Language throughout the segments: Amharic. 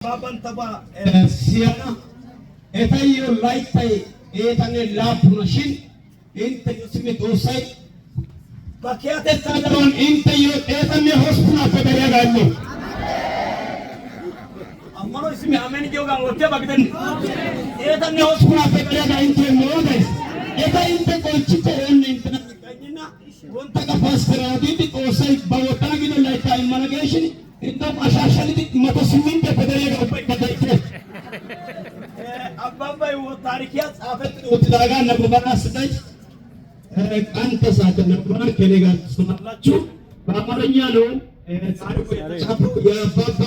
Banttaba siyana etayyo layttay 107 shin intteyyo simmi Xoossay ba kehatettaa daruwan intteyyo 108ppe dariyaagaa immo. Ammanoy simmi amen giyoogan oottiyaaba gidenna. 108ppe dariyaagaa intte immo gays. Eta intte oychchikko oonne inttena miqqaynenna. Wonttaqa pasttera odiiddi Xoossay ba wottana giido layttaa immana geeshin እንደውም አሻሻልቲ 108ppe dariyaagaa ubbaykka de'itte. Abbaabay ታሪኪያ ጻፈት uttidaagaa nabbabanaas days። ቀንተ ሰዓት ነበር ከኔ ጋር ትሰማላችሁ። በአማርኛ ነው ታሪኩ የተጻፈው። የአባባ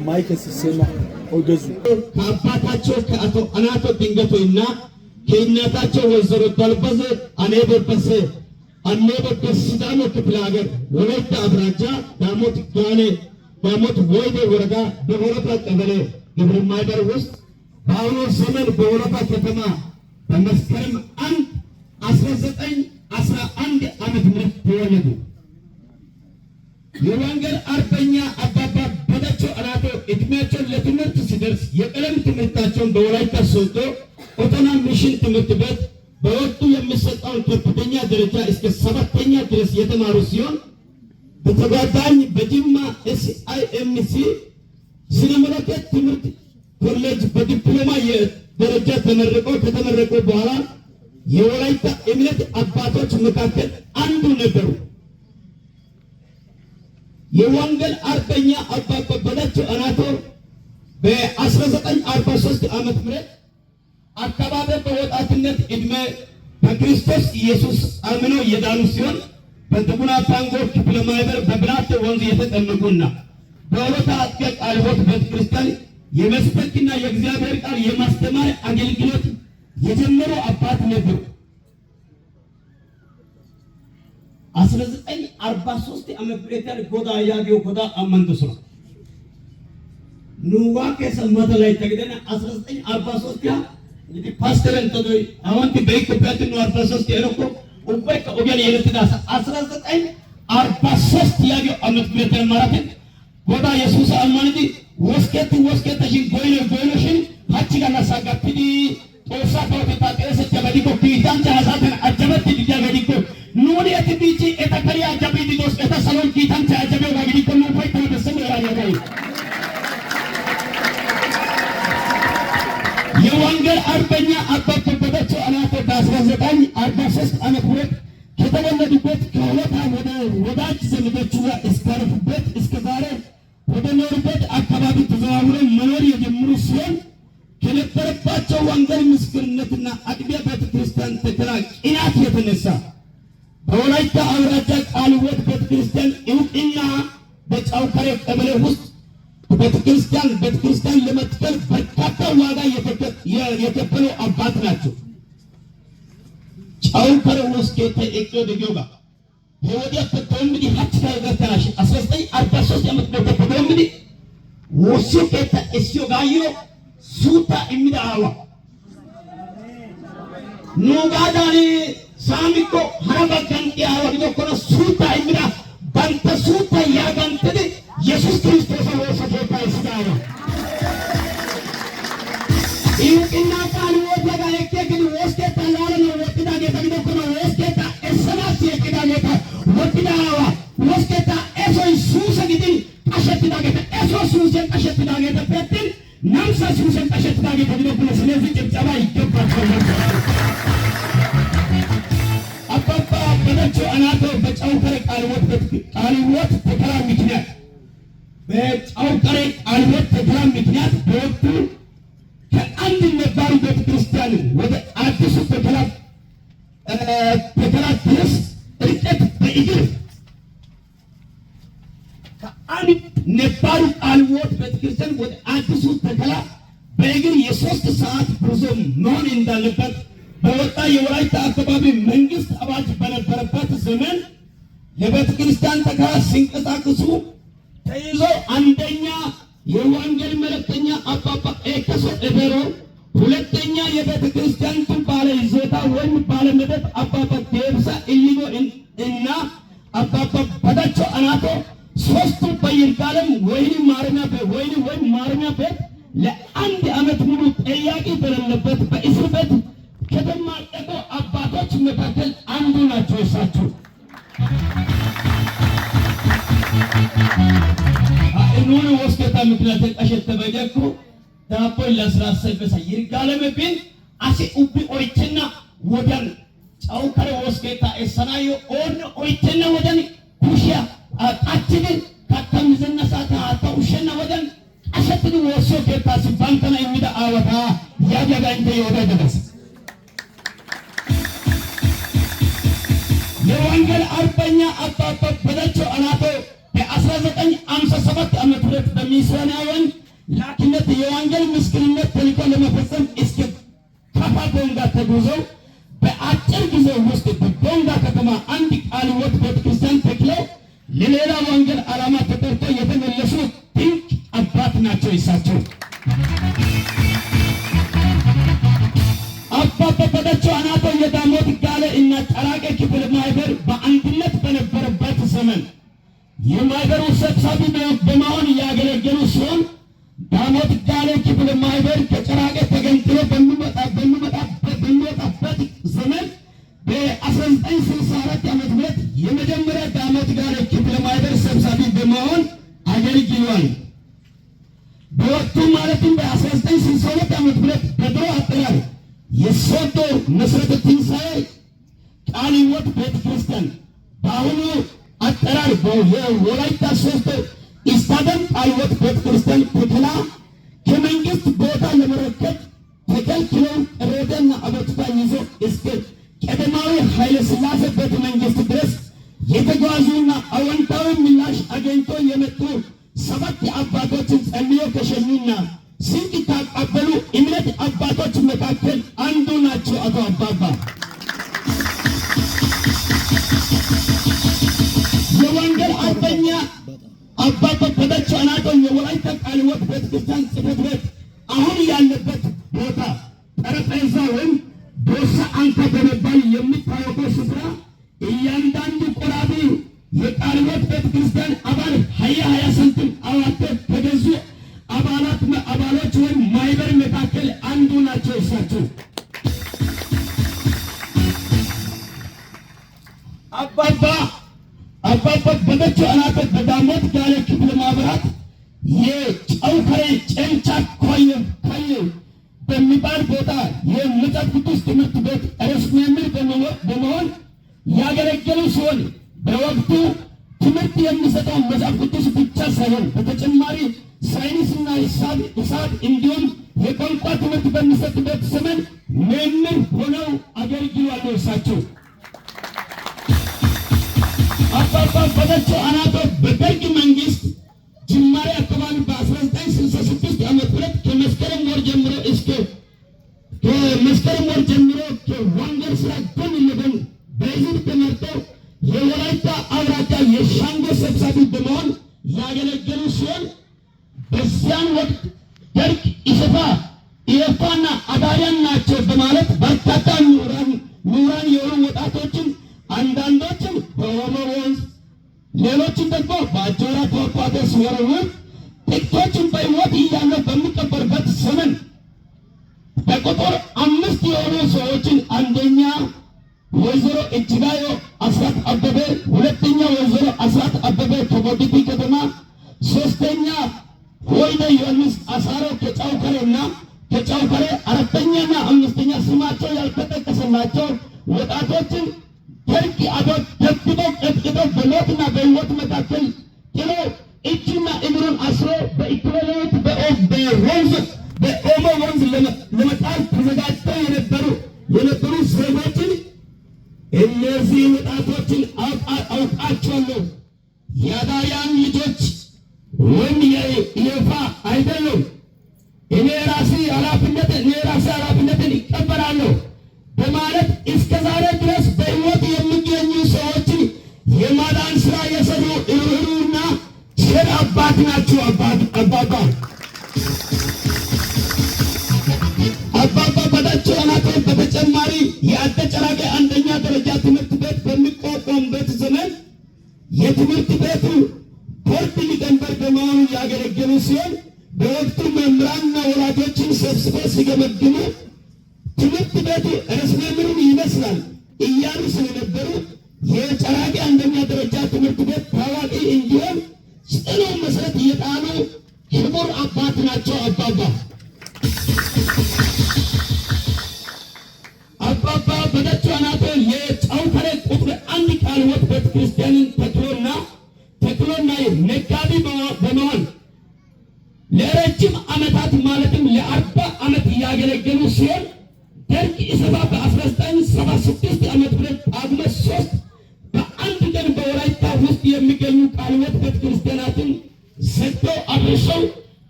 ማይክ ሲሰማ ኦገዙ ከአባታቸው ከአቶ አናቶ ድንገቶይና ከእናታቸው ወይዘሮ ዳልበዘ አኔበበሰ አኔበበስ ሲዳሞ ክፍለ ሀገር ወላይታ አብራጃ ዳሞት ጋኔ ዳሞት ወይዴ ወረዳ በሆረታ ቀበሌ ግብር ማህበር ውስጥ በአሁኑ ዘመን በሆረታ ከተማ በመስከረም 1 1911 ዓመተ ምህረት ተወለዱ። የወንጌል አርበኛ አባባ በዳቸው አናቶ እድሜያቸው ለትምህርት ሲደርስ የቀለም ትምህርታቸውን በወላይታ ሶዶ ኦቶና ሚሽን ትምህርት ቤት በወቅቱ የሚሰጠውን ከፍተኛ ደረጃ እስከ ሰባተኛ ድረስ የተማሩ ሲሆን በተጓዳኝ በጅማ ኤስአይኤምሲ ስነ መለኮት ትምህርት ኮሌጅ በዲፕሎማ ደረጃ ተመርቀው ከተመረቁ በኋላ የወላይታ እምነት አባቶች መካከል አንዱ ነበሩ። የወንጌል አርበኛ አባባ በዳቸው አናቶ በ1943 ዓመተ ምህረት አካባቢ በወጣትነት ዕድሜ በክርስቶስ ኢየሱስ አምነው የዳኑ ሲሆን በድጉና ፓንጎ ክፍለ ማህበር በብላቴ ወንዝ የተጠመቁና በሆለታ አጥቢያ ቃለ ሕይወት ቤተክርስቲያን የመስበክና የእግዚአብሔር ቃል የማስተማር አገልግሎት የጀመሩ አባት ነበሩ። 1943 ዓመተ ምህረት ጎዳ ያጊዮ ጎዳ አመንዱስራ ኑዋ keessa mata laytta gidenna 1943 ያ እንግዲህ ፓስተር እንተዶይ አሁን በኢትዮጵያ ነው 43 የረኮ ubbaykka ogiyan yelettida asa 1943 yaagiyo ዓመተ ምህረት ማራትን ጎዳ yesuusa ammanidi wosketti woskettashin goynoy goynoshin hachchi gallassaa gattidi Xoossaa kawotettaa xeesettiyaaba gidikko kiitanchcha asaaten ajjabettidi diyaagaa gidikko nuuni eti biichi eta kariyaa ajjabiiddi doos eta salon kiitanchcha ajjabiyoogaa gidikko nu ufayttana bessenna eraan የወንጌል አርበኛ አባባ በዳቸው አናቶ በ1943 ዓመተ ምህረት ከተወለዱበት ከሆለታ ወደ ወዳጅ ዘመዶቹ ጋር እስካረፉበት እስከ ዛሬ ወደ ኖሩበት አካባቢ ተዘዋውረው መኖር የጀመሩ ሲሆን ከነበረባቸው ወንጌል ምስክርነትና አጥቢያ ቤተክርስቲያን ተከላ ቅናት የተነሳ በወላይታ አውራጃ ቃለ ሕይወት ቤተክርስቲያን እውቅና በጫውካሬ ቀበሌ ውስጥ ቤተክርስቲያን ለመትከል በርካታ ዋጋ የከፈሉ አባት ናቸው። ጫውካሬ ውስጥ keettay eqqiyoode giyoogaa he wodiyaappe doommidi hachchi gakkanaashin 1943 ዓመተ ምህረትppe doommidi woossiyo keettaa essiyoogaayyo suuttaa immida aawa. Nuugaadan saamikko hara baggan diya aawa gidokkona suuttaa immida bantta suuttaa yaaganttidi Yesuus Kiristoosa woosa keettaa essida aawa. እውቅና ቃል ሕይወት ጋር eqqi woos keettaa laalanawu woxxidaageeta gidokkona woos keettaa essanaassi eqqidaageeta woxxida aawa. Woos keettaa esoy suuse gidin qashettidaageeta eso suusen qashettidaageetappe attin namsa suusen qashettidaageeta gidokkona። ስለዚህ ጭብጨባ ይገባቸዋል። አባባ በዳቸው አናቶ በጫውከረ ቃለ ሕይወት ተከላ ምክንያት በጫውከረ ቃለ ሕይወት ተከላ ምክንያት በወቅቱ ከአንድ ነባሩ ቤተክርስቲያን ወደ አዲሱ ተከላ ድረስ ርቀት በእግር ከአንድ ነባሩ ቃለ ሕይወት ቤተክርስቲያን ወደ አዲሱ ተከላ በእግር የ3 ሰዓት ጉዞ መሆን እንዳለበት በወጣ የወላይታ አካባቢ መንግስት አዋጅ በነበረበት ዘመን የቤተ ክርስቲያን ተከላ ሲንቀሳቀሱ ተይዞ አንደኛ የወንጌል መልእክተኛ አባባ ኤከሶ ኤቤሮ፣ ሁለተኛ የቤተ ክርስቲያኒቱ ባለ ይዞታ ወይም ባለ መደብ አባባ ዴብሳ ኢሊጎ እና አባባ በዳቸው አናቶ ሶስቱ በይርጋለም ወህኒ ማረፊያ ማረሚያ ቤት ወይም ወይም ማረሚያ ቤት ለ1 ዓመት ሙሉ ጠያቂ በሌለበት በእስር ቤት ከተማቀቁ አባቶች መካከል አንዱ ናቸው እሳቸው። Nuuni woosa keettaa ምክንያት ቀሸተበደኩ ዳቦ ለስላሳ ይበሳ ይርጋለም ቢን asi ubbi oychchenna wodiyan ጨው kare woosa keettaa essanaayyo oonne oychchenna wodiyan kushiya qachchidi kattaa mizenna saate haattaa ushshenna wodiyan qashettidi woossiyo keettaassi banttana immida aawata yaagiyaagaa intteyyo odaydda days። የወንጌል አርበኛ አባባ በዳቸው አናቶ በ1957 ዓመተ ምህረት በሚስዮናውያን ላኪነት የወንጌል ምስክርነት ተልዕኮ ለመፈጸም እስከ ካፋ ቦንጋ ተጉዘው በአጭር ጊዜ ውስጥ በቦንጋ ከተማ አንድ ቃለ ሕይወት ቤተክርስቲያን ተክለው ለሌላ ወንጌል ዓላማ ተጠርተው የተመለሱ ድንቅ አባት ናቸው እሳቸው። አባባ በዳቸው አናቶ የዳሞት ጋለ እና ጨራቄ ክፍል ማህበር በአንድነት በነበረበት ዘመን የማህበሩ ሰብሳቢ በመሆን ያገለገሉ ሲሆን ዳሞት ጋለ ክፍል ማህበር ከጨራቄ ተገንጥሎ በሚወጣበት ዘመን በ1964 ዓመተ ምህረት የመጀመሪያ ዳሞት ጋለ ክፍል ማህበር ሰብሳቢ በመሆን አገልግሏል። በወቅቱ ማለትም በ1962 ዓመተ ምህረት በድሮ አጠራር የሶዶ መሰረተ ትንሣኤ ቃለ ሕይወት ቤተክርስቲያን፣ በአሁኑ አጠራር የወላይታ ሶዶ ስታዲየም ቃለ ሕይወት ቤተክርስቲያን ተከላ ከመንግስት ቦታ ለመረከብ ተከልክለው ቅሬታና አቤቱታ ይዞ እስከ ቀዳማዊ ኃይለ ሥላሴ ቤተ መንግስት ድረስ የተጓዙና አዎንታዊ ምላሽ አግኝቶ የመጡ 7 አባቶችን ጸልዮ ከሸኙና ስንቅ ካቀበሉ እምነት አባቶች መካከል አንዱ ናቸው አቶ አባባ። የወንጌል አርበኛ አባባ በዳቸው አናቶ የወላይታ ቃለ ሕይወት ቤተክርስቲያን ጽሕፈት ቤት አሁን ያለበት ቦታ ጠረጴዛ ወይም ቦሳ አንካ በመባል የሚታወቀው ስፍራ እያንዳንዱ ቆራቢ የቃለ ሕይወት ቤተክርስቲያን አባል 20 20 ሳንቲም አዋጥተው ከገዙ አባሎች ወይም ማህበር መካከል አንዱ ናቸው እሳቸው። አባባ በዳቸው አናቶ በዳሞት ጋለ ክፍለ ማህበራት የጨው ከሬ ጨንቻ ኮየ ኮየ በሚባል ቦታ የመጽሐፍ ቅዱስ ትምህርት ቤት ርዕሰ መምህር በመሆን ያገለገሉ ሲሆን በወቅቱ ትምህርት የሚሰጠው መጽሐፍ ቅዱስ ብቻ ሳይሆን በተጨማሪ ሳይንስና ሂሳብ እንዲሁም የቋንቋ ትምህርት በሚሰጥበት ዘመን መምህር ሆነው አገልግለዋል እሳቸው። አባባ በዳቸው አናቶ በደርግ መንግስት ጅማሬ አካባቢ በ1966 ዓመተ ምህረት ከመስከረም ወር ጀምሮ ከወንጌል ስራ ጎን ለጎን በህዝብ ተመርጠው የወላይታ አውራጃ የሻንጎ ሰብሳቢ በመሆን ያገለገሉ ሲሆን በዚያን ወቅት ደርግ ኢሰፓ ኢኤፋና አዳሪያን ናቸው በማለት በርካታ ምሁራን የሆኑ ወጣቶችን አንዳንዶችን በኦሞ ወንዝ፣ ሌሎችን ደግሞ በአጆራ ፏፏቴ ሲወረውር፣ ጥቂቶችን በሕይወት እያለ በሚቀበርበት ዘመን በቁጥር 5 የሆኑ ሰዎችን አንደኛ ወይዘሮ እጅጋዮ አስራት አበበ፣ ሁለተኛ ወይዘሮ አስራት አበበ ከቦዲቲ ከተማ፣ ሶስተኛ ወይነ ዮሐንስ አሳሮ ከጫውከሬና ከጫውከሬ፣ አራተኛና አምስተኛ ስማቸው ያልተጠቀሰላቸው ወጣቶችን ደርግ አዶት ደብድበው ቀጥቅጠው በሞትና በሕይወት መካከል ጥሎ እጁና እግሩን አስሮ በኢኩዌሌት በወንዝ በኦሞ ወንዝ ለመጣል ተዘጋጅተው የነበሩ ዜጎችን እነዚህ ወጣቶችን አውቃቸዋለሁ፣ የአዳያን ልጆች ወይም የኢኤፋ አይደሉም፣ እኔ ራሴ ኃላፊነትን ይቀበላለሁ በማለት እስከ ዛሬ ድረስ በሕይወት የሚገኙ ሰዎችን የማዳን ስራ የሰሩ ርኅሩህና ቸር አባት ናቸው። አባባ አባባ በዳቸው አናቶ በተጨማሪ የአደ ጨራቄ አንደኛ ደረጃ ትምህርት ቤት በሚቋቋምበት ዘመን የትምህርት ቤቱ ቦርድ ሊቀመንበር በመሆኑ ያገለገሉ ሲሆን ሲሆን በወቅቱ መምህራንና ወላጆችን ሰብስበው ሲገመግሙ ትምህርት ቤቱ ርዕሰ መምህሩን ይመስላል እያሉ ስለነበሩ የጨራቂ አንደኛ ደረጃ ትምህርት ቤት ታዋቂ እንዲሆን ጽኑ መሰረት የጣሉ ክቡር አባት ናቸው። አባባ በዳቸው አናቶ የጨውከሬ ቁጥር 1 ቃለ ሕይወት ቤተክርስቲያንን ተክሎና መጋቢ በመሆን ለረጅም ዓመታት ማለትም ለ40 ዓመት እያገለገሉ ሲሆን ደርግ ኢሰፓ በ1976 ዓመተ ምህረት ጳጉሜ 3 በአንድ ቀን በወላይታ ውስጥ የሚገኙ ቃለ ሕይወት ቤተክርስቲያናትን ዘግተው አፍርሰው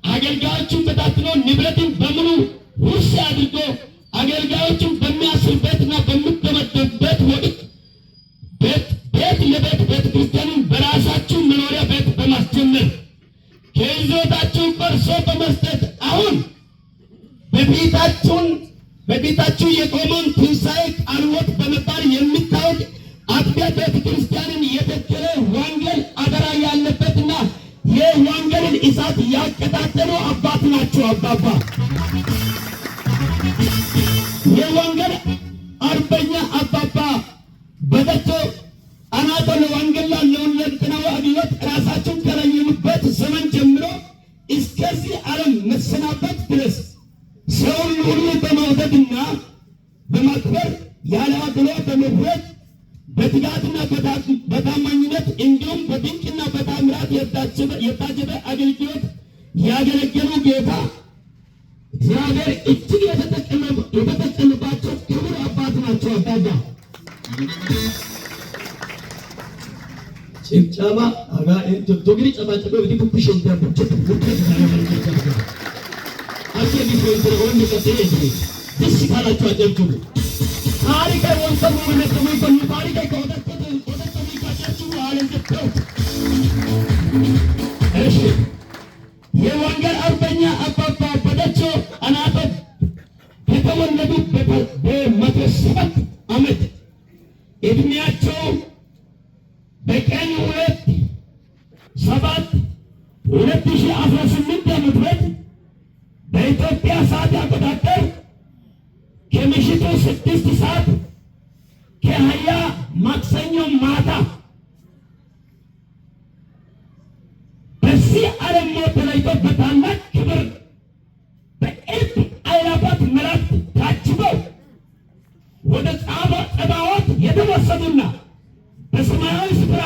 አገልጋዮቹን በታትኖ ንብረትን በሙሉ ውርስ አድርጎ አገልጋዮቹን በሚያስርበትና በሚደመደብበት ወቅት ቤት ለቤት ቤተክርስቲያንን በራሳቸው መኖሪያ ቤት በማስጀመር ከይዞታቸው ቆርሶ በመስጠት አሁን በፊታችሁ የቆመውን ትንሣኤ ቃለ ሕይወት በመባል የሚታወቅ አጥቢያ ቤተክርስቲያንን የተከለ ወንጌል አደራ ያለበትና የወንጌልን እሳት ያቀጣጠሉ አባት ናቸው። አባባ የወንጌል አርበኛ አባባ በዳቸው አናቶ ለወንጌል ለሁለንተናዊ አገልግሎት ራሳቸውን ከለዩበት ዘመን ጀምሮ እስከዚህ ዓለም መሰናበት ድረስ ሰውን ሁሉ በመውደድና በማክበር ያለ አድሎ በመፍረድ በትጋትና በታማኝነት እንዲሁም በድንቅና በታምራት የታጀበ አገልግሎት ያገለገሉ ጌታ እግዚአብሔር እጅግ የተጠቀመባቸው ክቡር አባት ናቸው። አባባ ጭብጨባ አጋ ዶግሪ ጨባጨበ ብዲ ኩኩሽ እንዳ ቡቸት ቡቸት አኬ ዲፎይንት ወንድ ከቴ ደስ ካላችሁ አጨብጭቡ። ታሪክ ወንሰሙ ለተሙ ታሪክ ከወደተ ወደተ ሚካቻችሁ አለን ገተው። እሺ፣ የወንጌል አርበኛ አባባ በዳቸው አናቶ ከተወለዱ በ107 ዓመት ዕድሜያቸው በቀን 2/7/2018 ዓመተ ምህረት በኢትዮጵያ ሰዓት አቆጣጠር ከምሽቱ 6:20 ማክሰኞ ማታ በዚህ ዓለም ሞት ተለይቶ በታላቅ ክብር በእልፍ አእላፋት መላእክት ታጅበው ወደ ጸባዖት የተወሰዱና በሰማያዊ ስፍራ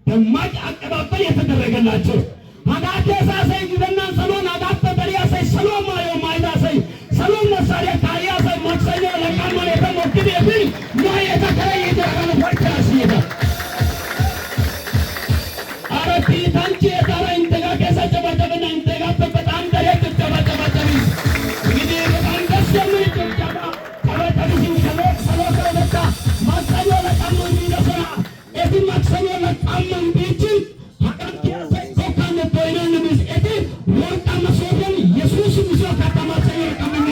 ደማቅ አቀባበል የተደረገላቸው ሀጋቴ ሳሰይ ግደናን ሰሎን አጋተ በሪያሰይ ሰሎም ማዮ ማይዳሰይ ሰሎም መሳሪያ ካሪያሰይ ማክሰኞ ለቃማ የተሞክድ የብል ሞየተ ከረይ ይደረገ ፈርቻሲየታ አረቲ ታንቺ የታራ ኢንተጋ ከሳ ጨባጨበና ኢንተጋ በጣም ደሬ ጭብጨባ ጨባጨቢ። እንግዲህ በጣም ደስ የሚል ጭብጨባ ጨባጨቢ። ሰሎ ሰሎ ከወጣ ማክሰኞ ለቃማ እንዲደሰና እቲ ማክሰኞ ለቃማ እንዲችል ሀጋንቲ ያሰይ ኮካነ ቦይናን ምስ እቲ ወርቃማ ሶፎን ኢየሱስ ምስሎ ከተማ ሰኞ ለቃማ ነው።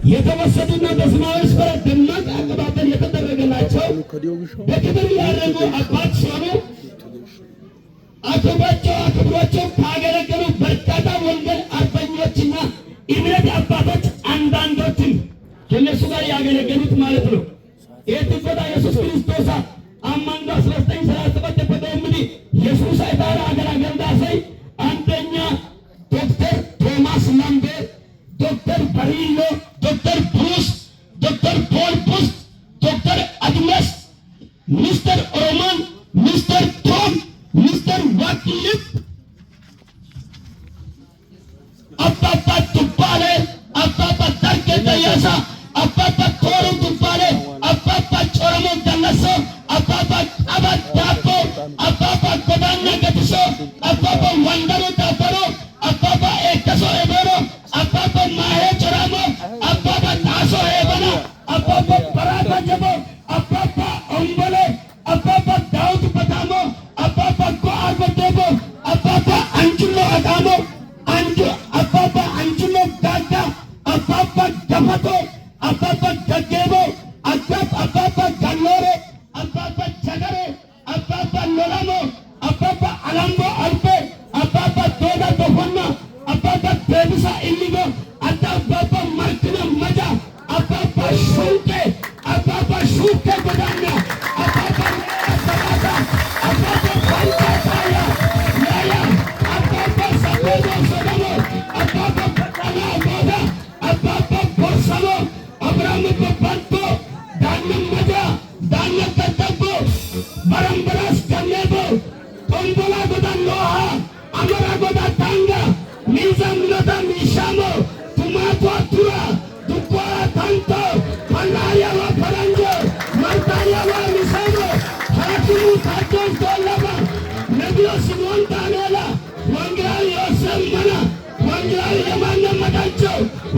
የተወሰዱና በሰማያዊ ስፍራ ደማቅ አቀባበል የተደረገላቸው በክብር ያደረጉ አባት ሲሆኑ አክብሯቸው ካገለገሉ በርካታ ወንጌል አርበኞችና እምነት አባቶች አንዳንዶችን ከእነሱ ጋር ያገለገሉት ማለት ነው። የትቆዳ ኢየሱስ ክርስቶስ አማንዶ 1937 በደምዲ ኢየሱስ አይታራ አገር አገንዳሰይ አንደኛ ዶክተር ቶማስ ላምቤ፣ ዶክተር ባሪሎ፣ ዶክተር ብሩስ፣ ዶክተር ፖል ቡስ፣ ዶክተር አድማስ፣ ሚስተር ኦሮማን፣ ሚስተር ቶም፣ ሚስተር ዋክሊፍ፣ አባባ ዱባሌ፣ አባባ ዳርጌ ደያሳ፣ አባባ ቶሩ ዱባሌ፣ አባባ ጮረሞ ገለሶ፣ አባባ ቀባ ዳቦ፣ አባባ ጎዳና ገድሶ፣ አባባ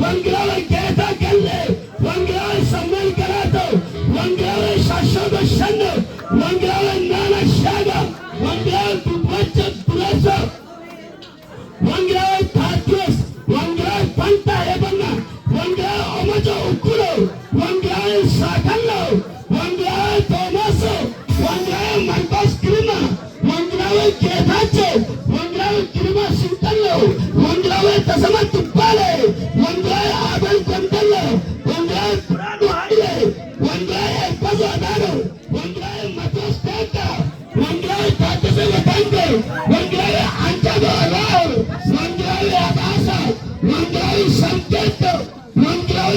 ወንጌላዊ ጌታ ገለ፣ ወንጌላዊ ሳሙኤል ገላቶ፣ ወንጌላዊ ሻሾ በሸነ፣ ወንጌላዊ ናና ሻጋ፣ ወንጌላዊ ዱባቸ ዱረሶ፣ ወንጌላዊ ታዲዮስ፣ ወንጌላዊ ፈንታ ሄበና፣ ወንጌላዊ ኦሞጆ ኡኩሎ፣ ወንጌላዊ ሳከሎ፣ ወንጌላዊ ቶማሶ፣ ወንጌላዊ ማርቆስ ግርማ፣ ወንጌላዊ ጌታቸው፣ ወንጌላዊ ግርማ ሲንጠሎ፣ ወንጌላዊ ተሰማ ዱባሌ፣ ወንጌላዊ አቤል ጎንደሎ፣ ወንጌላዊ ብርሃኑ ኃይሌ፣ ወንጌላዊ ኤርበዞ አዳኖ፣ ወንጌላዊ ማቴዎስ ቴካ፣ ወንጌላዊ ታደሰ ወታንጎ፣ ወንጌላዊ አንጃጎ ራው፣ ወንጌላዊ አባሳ፣ ወንጌላዊ ሰንኬቶ፣ ወንጌላዊ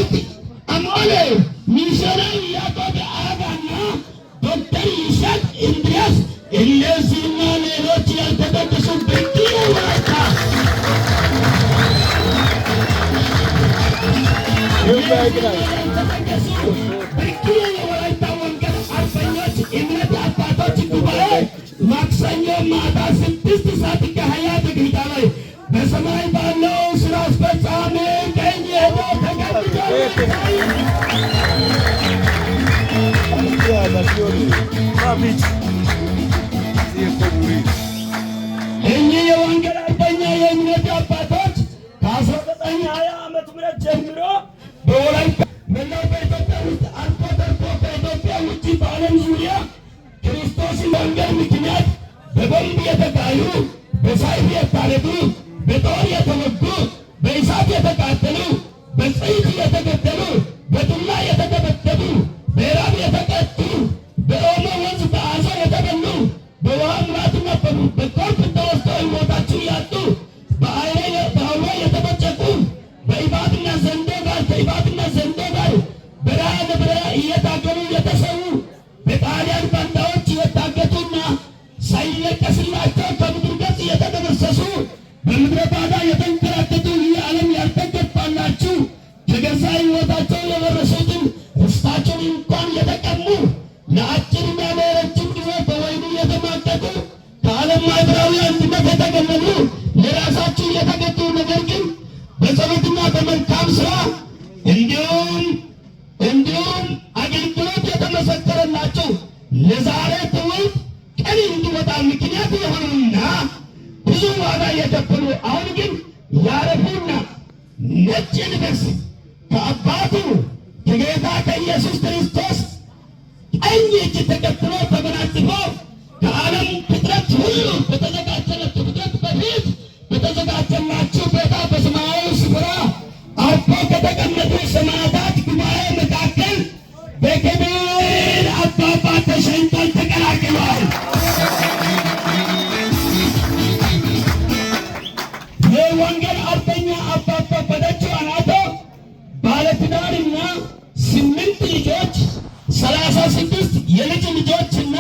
አሞሌ፣ ሚስዮናዊ ያዕቆብ አጋና ዶክተር ይስሐቅ እንድሪያስ፣ እነዚህና ሌሎች ያልተጠቀሱ ብርቅዬ ወላይታ ያልተጠቀሱ ብርቅዬ የወላይታ ወንጌል አርበኞች እምነት አባቶች ጉባኤ ማክሰኞ ማታ 6 ሰዓት ከ20 ደቂቃ ላይ በሰማይ ባለው ስራ አስፈጻሚ ቀኝ ሄዶ ተቀምጦ እኚህ የወንጌል አርበኛ የእምነት አባቶች ከ1920 ዓመተ ምህረት ጀምሮ በወላይታ፣ መላው በኢትዮጵያ ውስጥ፣ አልፎ ተርፎ ከኢትዮጵያ ውጭ በዓለም ዙሪያ ክርስቶስን ወንጌል ምክንያት በቦምብ የተጋዩ፣ በሰይፍ የታረዱ፣ በጦር የተወጉ፣ በእሳት የተቃጠሉ፣ በጽይት የተገደሉ፣ በዱላ የተደበደቡ፣ በራብ የተቀጡ፣ በኦሞ ወንዝ በአዞ የተበሉ፣ በውሃ ሙላትና በጎርፍ ተወስደው ሕይወታቸው ያጡ፣ በአውሬ የተቦጨቁ፣ በእባብና ዘንዶ ጋር ከእባብና ዘንዶ ጋር በረሃ ለበረሃ እየታገሉ የተሰዉ፣ በጣሊያን ባንዳዎች የታገቱና ሳይለቀስላቸው ከምድር ገጽ የተደመሰሱ፣ በምድረ በዳ የተንከራተቱ፣ ይህ ዓለም ያልተገባላችሁ፣ ከገዛ ሕይወታቸው የወረሱትን ርስታቸውን እንኳን የተቀሙ፣ ለአጭርና ለረጅም ጊዜ በወህኒ የተማቀቁ፣ ከዓለም ማኅበራዊ አንድነት የተገለሉ፣ ለራሳቸው የተገዱ፣ ነገር ግን በጸሎትና በመልካም ሥራ እንዲሁም አገልግሎት የተመሰከረላቸው፣ ለዛሬ ትውልድ ቀን እንዲወጣ ምክንያት የሆኑና ብዙ ዋጋ የከፈሉ፣ አሁን ግን ያረፉና ነጭ ልብስ ከአባቱ ከጌታ ከኢየሱስ ክርስቶስ ቀኝ እጅ ተቀብሎ ተጎናጽፎ ከዓለም ፍጥረት ሁሉ በተዘጋጀለት ፍጥረት በፊት በተዘጋጀላችሁ ቦታ በሰማያዊ ስፍራ አርፎ ከተቀመጡ ሰማዕታት ጉባኤ መካከል በክብር አባባ ተሸኝቷል፣ ተቀላቅሏል። የወንጌል አርበኛ አባባ በደቾ አናቶ ባለትዳርና ስምንት ልጆች፣ 36 የልጅ ልጆችና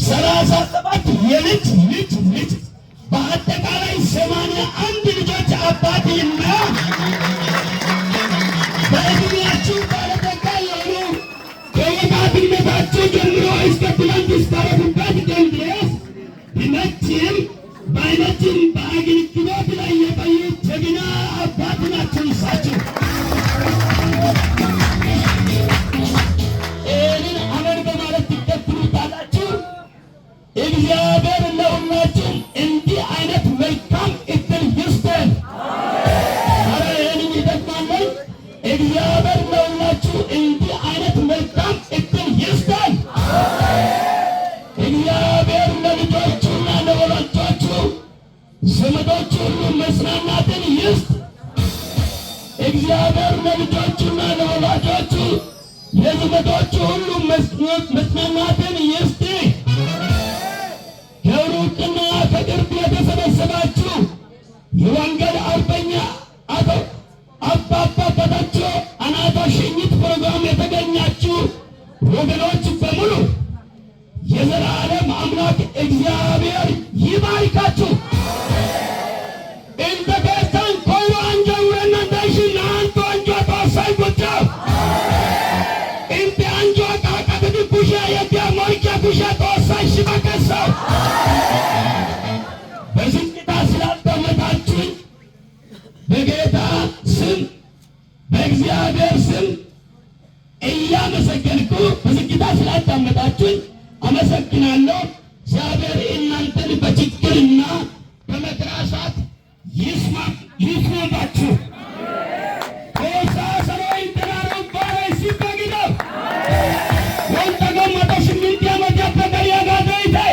37 የልጅ ልጅ ልጅ፣ በአጠቃላይ 81 ልጆች አባትና በእድሜያችሁ ባለጠጋ የሆኑ፣ ከወጣትነታችሁ ጀምሮ እስከ ትናንት እስካረፉበት ቀን ድረስ ቢመችም ባይመችም በአገልግሎት ላይ የቆዩ ጀግና አባት ናቸው እሳቸው። ይህንን አሜን በማለት ትቀበሉታላችሁ። እግዚአብሔር ለሁላችሁም እንዲህ አይነት መልካም እድል ይስጠን። ኧረ ይህንን ይጠቅማለን። እግዚአብሔር ለሁላችሁ እንዲህ አይነት መልካም እድል ይስጠን። እግዚአብሔር ለልጆቹና ለወላጆቹ ዘመዶቹ ሁሉ መጽናናትን ይስጥ። እግዚአብሔር ለልጆቹና ለወላጆቹ ለዘመዶቹ ሁሉ መጽናናትን ይስጥ። ከሩቅና ከቅርብ የተሰበሰባችሁ የወንጌል አርበኛ አቶ አባባ በዳቾ አናቶ ሽኝት ፕሮግራም የተገኛችሁ ወገኖች በሙሉ የዘላለም አምላክ እግዚአብሔር ይባርካችሁ። እንደ ጌታን ኮይሮ አንጆ ውረና እንዳይሽ ናንቶ አንጆ ተወሳይ ጎቻ እንተ አንጆ ቃቃተዲ ኩሻ የዲያ ሞርኪያ ኩሻ ተወሳይ ሽባከሰው። በዝግታ ስላዳመጣችሁኝ በጌታ ስም ስላመሰገንኩ በዝግታ ስላዳመጣችሁኝ አመሰግናለሁ። እግዚአብሔር እናንተን በችግርና በመከራ ሰዓት ይስማ ይስማባችሁ። Xoossaa saroy inttenaara ubbaara issippe gido. Wonttago 108 ዓመትያppe dariyagaa de'ite.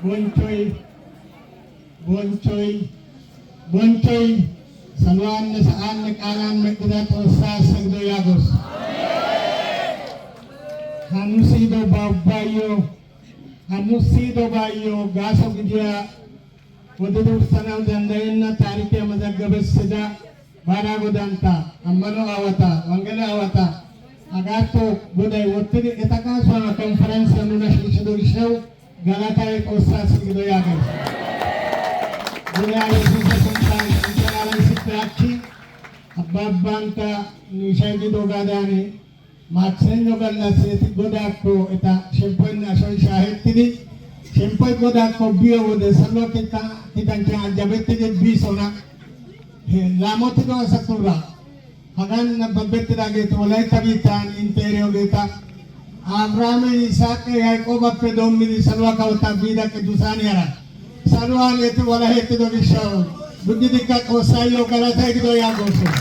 Bonchchoy, bonchchoy, bonchchoy saluwaanne sa'aanne qaalan medhdhida Xoossaassa gido yaagoos. Ha nu siyidobaa ubbaayyo, ha nu siyidobaayyo gaaso gidiya odidi wurssanawu danddayenna taarikiya mazagabissida baaraa godantta, ammano aawata, wonggele aawata hagaatto Goday wottidi eta gaasuwan ha konferenssiyan nuna shiishshido gishshawu galatay Xoossaassi gido yaagays. Godaa Yesuusa sunttan inttenaara issippe hachchi abbabbantta nu ishay giidoogaadan Maaksenyo gallassi eti Godaakko eta shemppoynne ashoy shaahettidi shemppoy Godaakko biyo wode saluwa kiitanchchan ajjabettidi biisona. He laamotido asatuura hagan nabbabettidageeti Wolaytta biittan intte eriyogeeta Abrahaame, Yisaaqe, Yaaqoobappe doommidi saluwa kawotaa biida Qiddusaaniyara saluwan eti walahettido gishshawu gujjidikka Xoossaayyo galatay gido yaagoosona.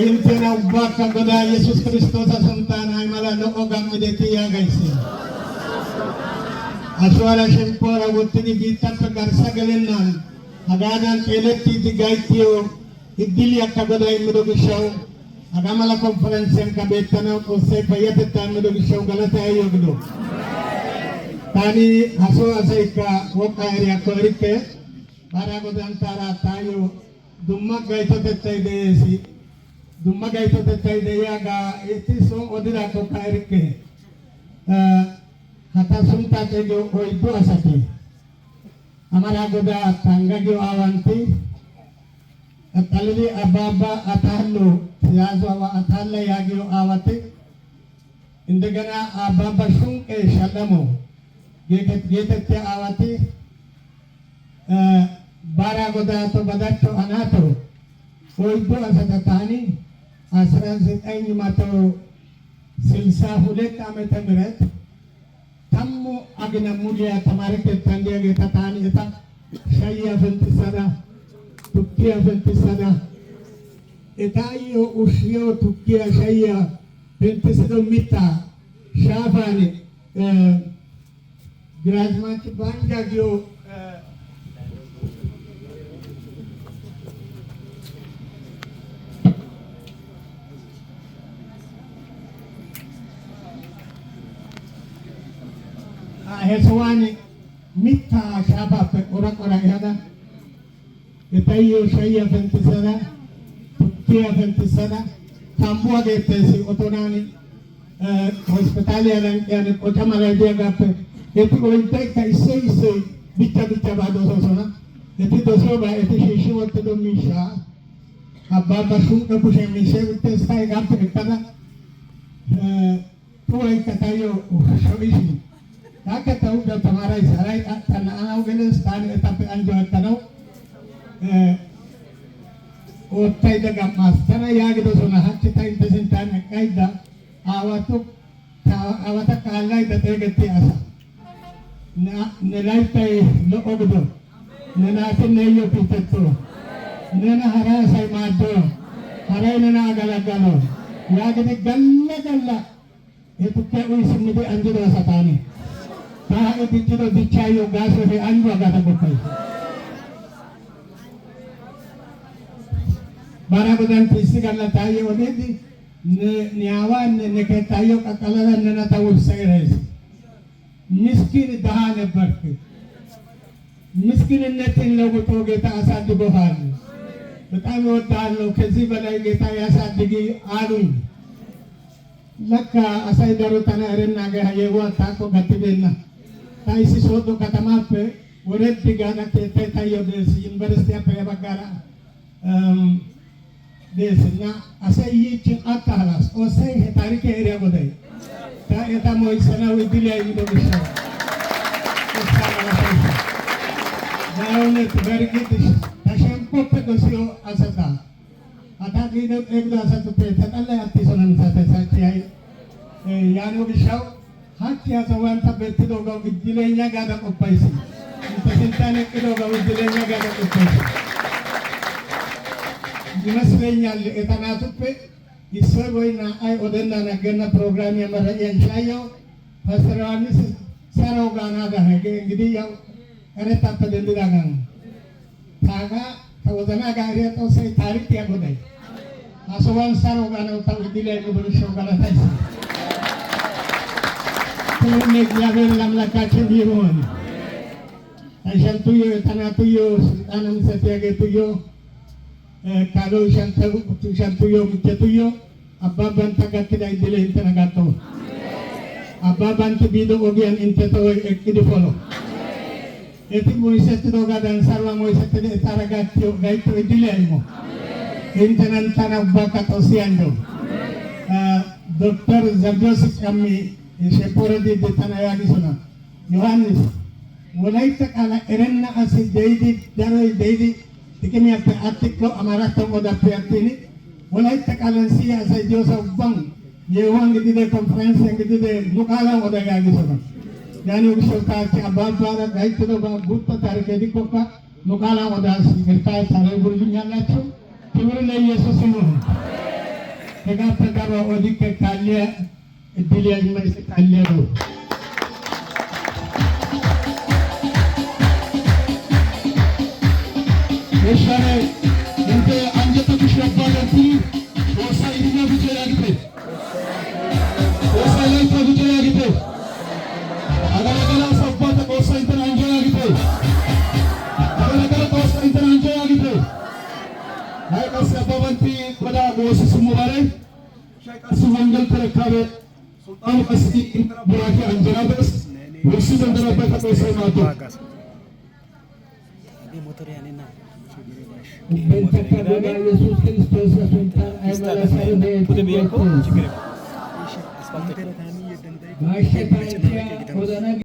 Inttena ubbaakka Godaa Yesuus Kiristtoosa sunttan ay mala lo''o gam''idetii yaagays. Ashuwara shemppuwara wottidi biittappe garssa gelennan hagaadan xeelettiiddi gayttiyo iddiliyakka Goday immido gishshawu hagaa mala konferenssiyankka beettanawu Xoossay payyatettaa immido gishshawu galatay ayyo gido. Taani ha soo asaykka woqqaa eriyakko erikke. Baaraa godanttaara taayyo dumma gaytotettay de'ees. Dumma gaytotettay de'iyagaa eti son odidaakkokka erikke. Ha ta sunttaa xeegiyo oyddu asati Amaraa Godaa Tangga giyo aawantti qaxxalidi Abbaabba Ataallo Tiyaazo Ataalla yaagiyo aawati indegena Abbaabba Shunqqe Shallamo geetettiya aawati Baaraa Godaa Ato Badacho Anaato oyddu asata taani 1962 ዓመተ ምህረት 10 agina muliya tamaare keettan diyageeta taani eta shayiya penttissada, tukkiya penttissada, etayyo ushshiyo tukkiya shayiya penttissido mittaa shaafan Giraazmaach Baanja giyo he sohuwan mittaa shaafaappe qora qora ehada etayyo shayiya penttissada, tukkiya penttissada, tambbuwa geettees Otonan hospitaaliya lanqqiyan qoca malay diyagaappe eti oyddaykka issoy issoy bichcha bichabaa dosoosona. Eti dosiyobaa eti shiishshi wottido miishshaa Abbaabba Shunqqe kushiyan miishshay uttees. Ta hegaappe ekkada xuwaykka taayyo sho'ishin taakka ta huuphiyawu tamaarays. Haray xanna'anawu gelees. Taani etappe anjjuwa ekkanawu oottaydda gam''aas. Tana yaagidosona, hachchi ta intte sinttan eqqaydda aawatu aawata kaallaydda xeegettiya asa. Ne layttay lo''o gido. Ne naati neeyyo kiitetto. Nena hara asay maaddo. Haray nena agalaggalo. Yaagidi galla galla he tukkiya uyi simmidi anjjido asa taani. Ta ha'i diccido dichchaayyo gaasoy he anjjuwa gaada qoppays. Baaraa godantti issi galla taayyo odiiddi, ne, ne aawaanne ne keettaayyiyo qaxxalada nena ta wurssa erays. ምስኪን ድሃ ነበርክ። ምስኪንነትን ለውጦ ጌታ አሳድጎሃል። በጣም እወድሃለሁ። ከዚህ በላይ ጌታ ያሳድግ አሉኝ። ለካ asay daro tana erennaagee ha yeehuwa taakko gattibeenna. Ta issi Sooddo katamaappe woreddi gaada keettay taayyo de'ees. Yuniversttiyappe ya baggaara de'ees. እና asay yiichchin atta halaas. Xoossay he taarikiya eriya Goday ta eta moyssanawu iddiliya immido gishshawu. በእውነት በእርግጥ ተሸንፖ ጎሲዮ አሰታ አታቂነ ኤግዶ አሰቱፔ ተጠላይ አቲሶነንሳተሳቺያይ ያኑ ግሻው ሀቺ ያሰዋንታ ቤትዶጋው እድለኛ ጋዳ ቆፓይሲ እንተ ስልጣን እቅዶጋው እድለኛ ጋዳ ቆፓይሲ ይመስለኛል። ኤታናቱፔ issoy woy naa"ay odennan aggenna ፕሮግራም የመረየን ሻየው ፓስተር ዮሐንስ ሰረው ጋናዳ hegee እንግዲህ ያው erettappe denddidaagan taagaa ta wozanaa gaariya Xoossay taarikiya goday ha sohuwan saro gaanawu tawu iddiliya immido gishshawu galatays። ክብር ለእግዚአብሔር ለአምላካችን ይሁን። ishantuyyo tanatuyyo ስልጣን misatiyageetuyyo kaalo ishantuyyo michchetuyyo abbaabantta gakkida iddile inttena gatto። Abbaabantti biido ogiyan intte tohoy eqqidi polo። Eti moysettidoogaadan saruwaa moysettidi etaara gattiyo gayttiyo iddiliya immo። Inttenan tana ubbaakka Xoossi anjjo። ዶክተር ዘብዴዎስ ጨሚ shemppoora diiddi tana yaagidosona. Yohaannis Wolaytta qaala erenna asi de'idi daroy de'idi xiqimiyappe attikko Amaaratto odappe attin Wolaytta qaalan siyiya asay diyoosa ubban yeehuwan gidide konferensiyan gidide nu qaalan oda yaagidosona. Yaaniyo gishshawu taassi abbaabaara gayttidobaa guutta taarike gidikkokka nu qaalan odaas ይቅርታ ታደርጉልኛላችሁ። ክብር ለኢየሱስ ይሁን። Hegaappe daruwaa odikke kaalliya iddiliya immays kaalliyagawu. የሻነ እንተ አንጀተ kushe abbaa Xoossay idimiya gujo yaagite. Xoossay layttaa gujo yaagite. Agalagala asa ubbaata Xoossay inttena anjjo yaagite. Agalagala Xoossay inttena anjjo yaagite. Hay qassi abbabantti Godaa woossi simmobare shay qassi wongel ተረካቤ ሱልጣኑ ቀሲ inttena ቡራኬ anjjana bees wurssi denddana Xoossay maaddo. Ubbantta Godaa Yesuus Kiristtoosa sunttan ay mala saro de'eetii beettees. Baashsha taarikiya odana.